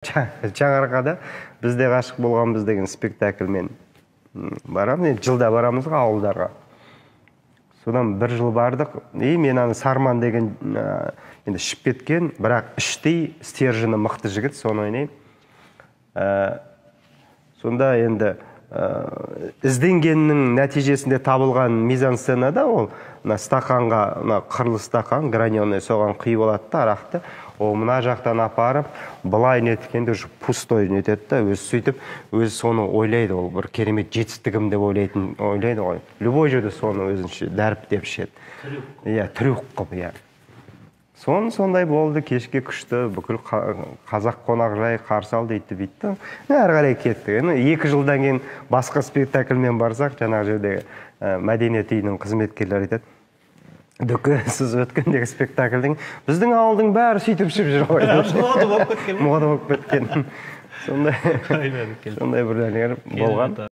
Жаңаарқада «Біз де ғашық болғанбыз» деген спектакльмен барамыз. Енді жылда барамыз ғой ауылдарға. Содан бір жыл бардық, и мен ана Сарман деген, енді ішіп кеткен, бірақ іштей стержені мықты жігіт, соны ойнаймын. Сонда енді ізденгеннің нәтижесінде табылған мизансценада ол мына стақанға, мына қырлы стақан, граненый, соған құйып алады да арақты. Ол мына жақтан апарып былай неткенде, уже пустой нетеді да өзі. Сөйтіп өзі соны ойлайды, ол бір керемет жетістігім деп ойлайтын, ойлайды ғой. Любой жерде соны өзінше дәріптеп ішеді, иә, трюк қылып, иә. Соны сондай болды. Кешке күшті бүкіл қазақ қонақжай қарсы алды, өйтті, бүйтті, әрі қарай кеттік. Енді 2 жылдан кейін басқа спектакльмен барсақ, жаңағы жердегі мәдениет үйінің қызметкерлері айтады: «Дүке, сіз өткендегі спектакльдің, біздің ауылдың бәрі сөйтіп ішіп жүр ғой». Мода болып кеткен. Мода болып кеткен. Сондай бір нелер болған.